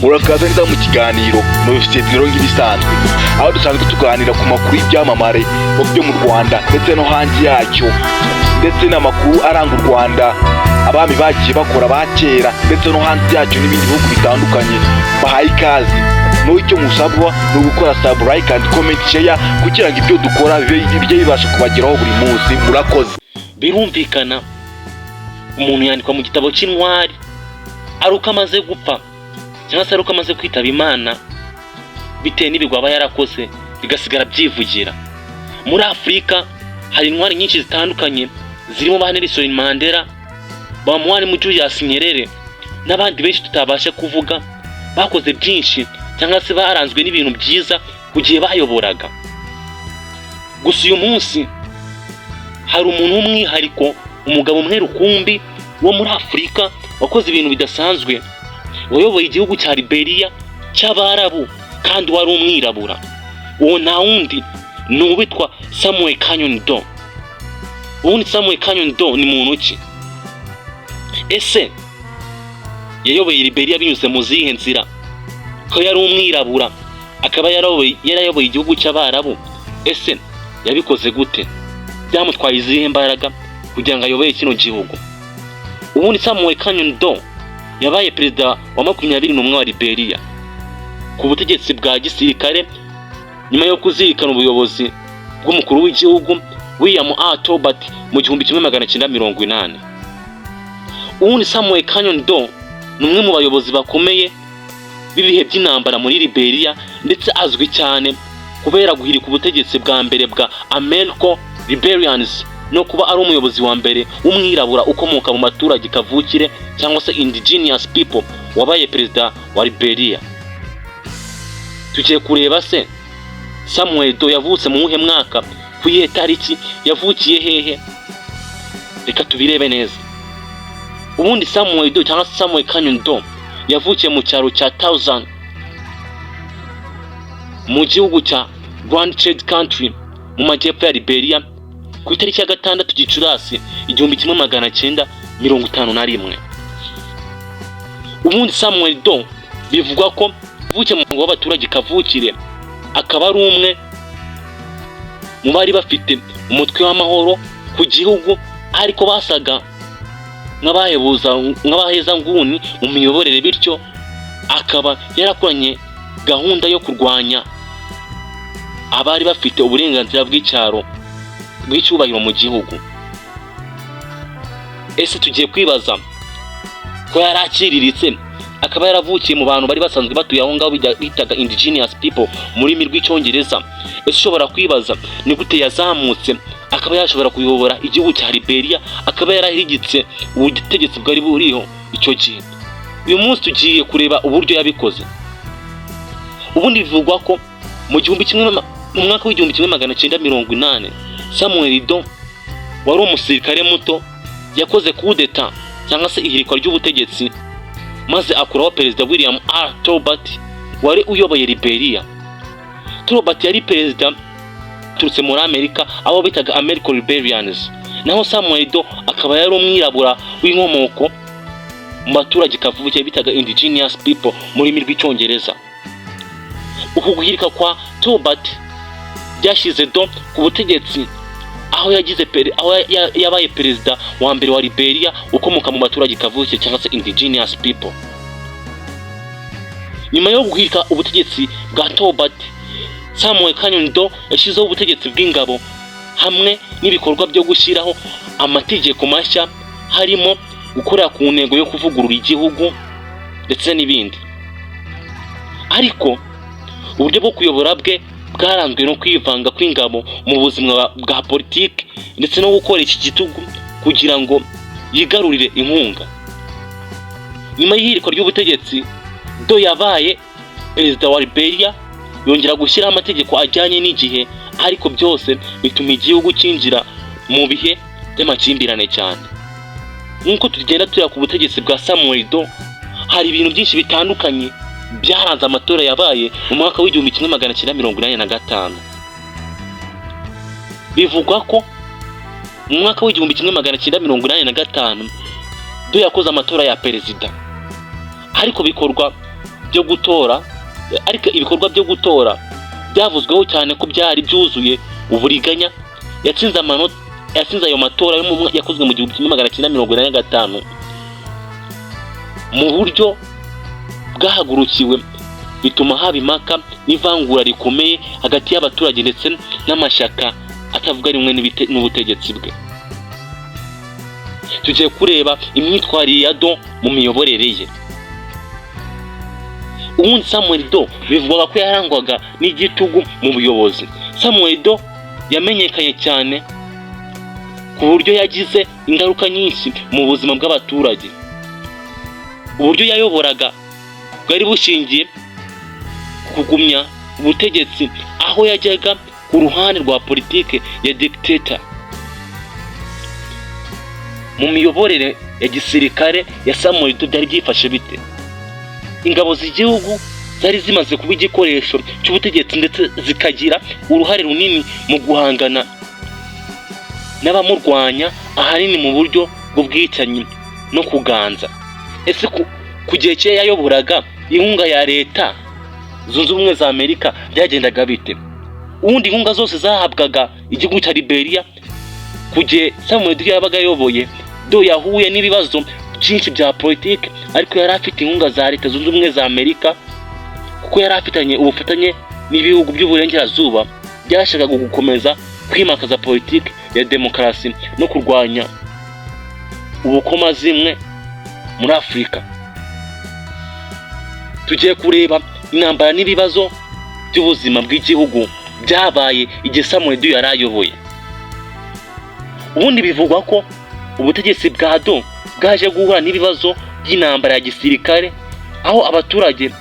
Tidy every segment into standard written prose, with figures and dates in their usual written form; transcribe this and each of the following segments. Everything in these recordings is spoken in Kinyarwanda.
Murakaza neza mu kiganiro Novisiye rero, nk'ibisanzwe aho dusanzwe tuganira ku makuru y'ibyamamare byo mu Rwanda ndetse no hanze yacyo, ndetse n'amakuru aranga u Rwanda, abami bagiye bakora ba kera ndetse no hanze yacyo n'ibindi bihugu bitandukanye. Bahaye ikaze. N'icyo musabwa ni ugukora sub, like and comment, share, kugira ngo ibyo dukora bijye bibasha kubageraho buri munsi. Murakoze. Birumvikana, umuntu yandikwa mu gitabo cy'intwari ari uko amaze gupfa cyangwa se ari uko amaze kwitaba Imana, bitewe n'ibigwi aba yarakoze bigasigara byivugira. Muri Afurika hari intwari nyinshi zitandukanye, zirimo ba Nelson Mandela, ba Mwalimu Julius Nyerere n'abandi benshi tutabasha kuvuga, bakoze byinshi cyangwa se baranzwe n'ibintu byiza ku gihe bayoboraga. Gusa uyu munsi hari umuntu w'umwihariko, umugabo umwe rukumbi wo muri Afurika wakoze ibintu bidasanzwe, wayoboye igihugu cya Liberia cy'Abarabu kandi wari umwirabura. Uwo nta wundi, ni uwitwa Samuel Kanyon Doe. Ubundi Samuel Kanyon Doe ni muntu ki? Ese yayoboye Liberia binyuze mu zihe nzira, ko yari umwirabura akaba yarayoboye igihugu cy'Abarabu? Ese yabikoze gute? Byamutwaye izihe mbaraga kugira ngo ayobore kino gihugu? Ubundi Samuel Kanyon Doe yabaye perezida wa 21 wa Liberia ku butegetsi bwa gisirikare, nyuma yo kuzirikana ubuyobozi bw'umukuru w'igihugu William A. Tolbert mu 1980. Ubundi Samuel Kanyon Doe ni umwe mu bayobozi bakomeye b'ibihe by'intambara muri Liberia, ndetse azwi cyane kubera guhirika ubutegetsi bwa mbere bwa American Liberians no kuba ari umuyobozi wa mbere w'umwirabura ukomoka mu baturage kavukire cyangwa se indigenous people wabaye perezida wa Liberia. Tugiye kureba se Samuel Doe yavutse mu wuhe mwaka, ku iyihe tariki, yavukiye hehe? Reka tubirebe neza. Ubundi Samuel Doe cyangwa se Samuel Kanyon Doe yavukiye mu cyaro cya Thousand mu gihugu cya Grand Chad Country mu majyepfo ya Liberia ku itariki ya 6 Gicurasi 1951. Ubundi Samuel Doe bivugwa ko yavukiye mu muryango w'abaturage kavukire, akaba ari umwe mu bari bafite umutwe w'amahoro ku gihugu, ariko basaga nk'abahebuza, nk'abahezanguni mu miyoborere, bityo akaba yarakoranye gahunda yo kurwanya abari bafite uburenganzira bw'icyaro bw'icyubahiro mu gihugu. Ese tugiye kwibaza ko yari aciriritse, akaba yaravukiye mu bantu bari basanzwe batuye aho ngaho bitaga indigenous people mu rurimi rw'Icyongereza, ese ushobora kwibaza ni gute yazamutse akaba yashobora kuyobora igihugu cya Liberia, akaba yarahigitse ubutegetsi bwari buriho icyo gihe? Uyu munsi tugiye kureba uburyo yabikoze. Ubundi bivugwa ko mu mwaka w'1980 Samuel Doe wari umusirikare muto yakoze kudeta cyangwa se ihirikwa ry'ubutegetsi, maze akuraho perezida William R. Tolbert wari uyoboye Liberia. Tolbert yari perezida uturutse muri Amerika, abo bitaga American Liberians, naho Samuel Doe akaba yari umwirabura w'inkomoko mu baturage kavukire bitaga indigenous people mu rurimi rw'Icyongereza. Uku guhirika kwa Tolbert byashyize Doe ku butegetsi, aho yabaye perezida wa mbere wa Liberia ukomoka mu baturage kavukire cyangwa se indigenous people. Nyuma yo guhirika ubutegetsi bwa Tolbert, Samuel Kanyon Doe yashyizeho ubutegetsi bw'ingabo hamwe n'ibikorwa byo gushyiraho amategeko mashya, harimo gukorera ku ntego yo kuvugurura igihugu ndetse n'ibindi. Ariko uburyo bwo kuyobora bwe bwaranzwe no kwivanga kw'ingabo mu buzima bwa politiki ndetse no gukoresha igitugu kugira ngo yigarurire inkunga. Nyuma y'ihirikwa ry'ubutegetsi, Doe yabaye perezida wa Liberia, yongera gushyiraho amategeko ajyanye n'igihe, ariko byose bituma igihugu cyinjira mu bihe by'amakimbirane cyane. Nk'uko tugenda tureba ku butegetsi bwa Samuel Doe, hari ibintu byinshi bitandukanye byaranze amatora yabaye mu mwaka w'1985. Bivugwa ko mu mwaka w'1985 Doe yakoze amatora ya perezida, ariko bikorwa byo gutora, ariko ibikorwa byo gutora byavuzweho cyane ko byari byuzuye uburiganya. Yatsinze amanota, yatsinze ayo matora yo yakozwe mu 1985 mu buryo bwahagurukiwe, bituma haba impaka n'ivangura rikomeye hagati y'abaturage ndetse n'amashyaka atavuga rumwe n'ubutegetsi bwe. Tugiye kureba imyitwarire ya Doe mu miyoborere ye. Ubundi Samuel Doe bivugwaga ko yarangwaga n'igitugu mu buyobozi. Samuel Doe yamenyekanye cyane ku buryo yagize ingaruka nyinshi mu buzima bw'abaturage. Uburyo yayoboraga bwari bushingiye ku kugumya ubutegetsi, aho yajyaga ku ruhande rwa politike ya dictator. Mu miyoborere ya gisirikare ya Samuel Doe byari byifashe bite? Ingabo z'igihugu zari zimaze kuba igikoresho cy'ubutegetsi, ndetse zikagira uruhare runini mu guhangana n'abamurwanya, ahanini mu buryo bw'ubwicanyi no kuganza. Ese ku gihe cye yayoboraga, inkunga ya Leta Zunze Ubumwe za Amerika byagendaga bite? Ubundi inkunga zose zahabwaga igihugu cya Liberia ku gihe Samuel Doe yabaga ayoboye. Doe yahuye n'ibibazo byinshi bya politiki, ariko yari afite inkunga za Leta Zunze Ubumwe za Amerika, kuko yari afitanye ubufatanye n'ibihugu by'uburengerazuba byashakaga gukomeza kwimakaza politiki ya demokarasi no kurwanya ubukomazimwe muri Afurika. Tugiye kureba intambara n'ibibazo by'ubuzima bw'igihugu byabaye igihe Samuel Doe yari ayoboye. Ubundi bivugwa ko ubutegetsi bwa Doe bwaje guhura n'ibibazo by'intambara ya gisirikare, aho abaturage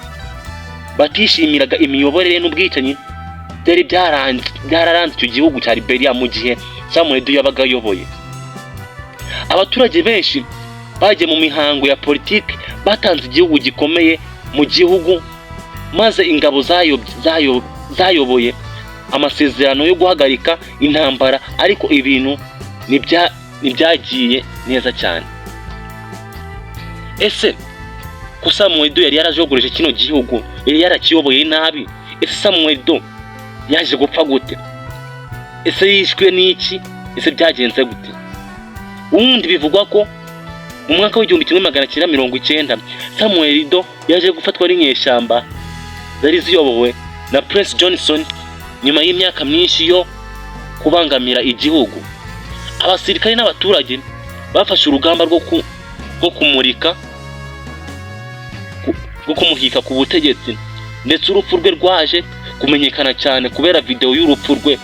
batishimiraga imiyoborere n'ubwicanyi byari byararanze icyo gihugu cya Liberia mu gihe Samuel Doe yabaga ayoboye. Abaturage benshi bagiye mu mihango ya politiki, batanze igihugu gikomeye mu gihugu, maze ingabo zayoboye amasezerano yo guhagarika intambara, ariko ibintu ntibyagiye neza cyane. Ese ko Samuel Doe yari yarajogoreje kino gihugu, yari yarakiyoboye nabi, ese Samuel Doe yaje gupfa gute? Ese yishwe n'iki? Ese byagenze gute? Ubundi bivugwa ko mu mwaka w'1990 Samuel Doe yaje gufatwa n'inyeshyamba zari ziyobowe na Prince Johnson nyuma y'imyaka myinshi yo kubangamira igihugu. Abasirikare n'abaturage bafashe urugamba rwo kumurika rwo kumuhika ku butegetsi, ndetse urupfu rwe rwaje kumenyekana cyane kubera videwo y'urupfu rwe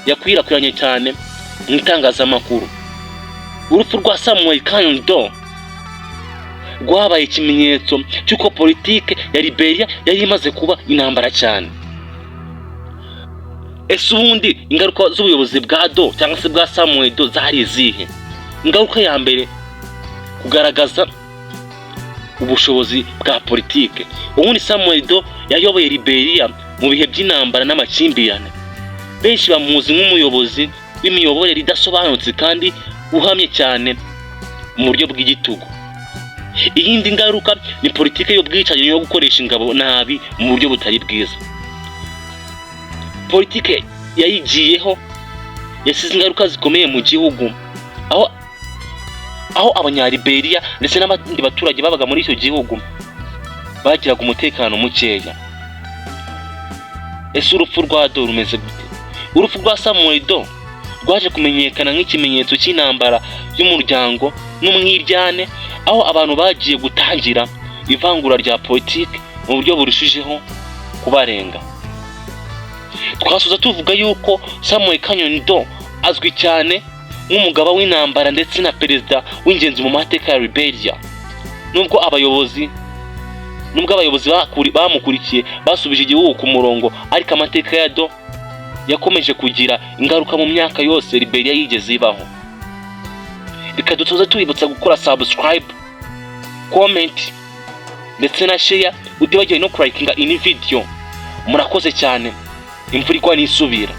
yakwirakwiranye cyane mu itangazamakuru. Urupfu rwa Samuel Kanyon Doe rwabaye ikimenyetso cy'uko politike ya Liberia yari imaze kuba intambara cyane. Ese ubundi ingaruka z'ubuyobozi bwa Doe cyangwa se bwa Samuel Doe zari izihe? Ingaruka ya mbere, kugaragaza ubushobozi bwa politike. Ubundi Samuel Doe yayoboye Liberia mu bihe by'intambara n'amakimbirane. Benshi bamuzi nk'umuyobozi w'imiyoborere idasobanutse kandi uhamye cyane mu buryo bw'igitugu. Iyindi ngaruka ni politike y'ubwicanyi yo gukoresha ingabo nabi mu buryo butari bwiza. Politike yayigiyeho yasize ingaruka zikomeye mu gihugu, aho Abanyaliberiya ndetse n'abandi baturage babaga muri icyo gihugu bagiraga umutekano mukeya. Ese urupfu rwa Doe rumeze gute? Urupfu rwa Samuel Doe rwaje kumenyekana nk'ikimenyetso cy'intambara y'umuryango n'umwiryane, aho abantu bagiye gutangira ivangura rya politiki mu buryo burushijeho kubarenga. Twasoza tuvuga yuko Samuel Kanyon Doe azwi cyane nk'umugaba w'intambara ndetse na perezida w'ingenzi mu mateka ya Liberia. Nubwo abayobozi bamukurikiye basubije igihugu ku murongo, ariko amateka ya Doe yakomeje kugira ingaruka mu myaka yose Liberia yigeze ibaho. Reka dusoze tubibutsa gukora subscribe, comment ndetse na share, utibagiwe no kulikinga iyi video. Murakoze cyane. Imvura igwa n'isubira.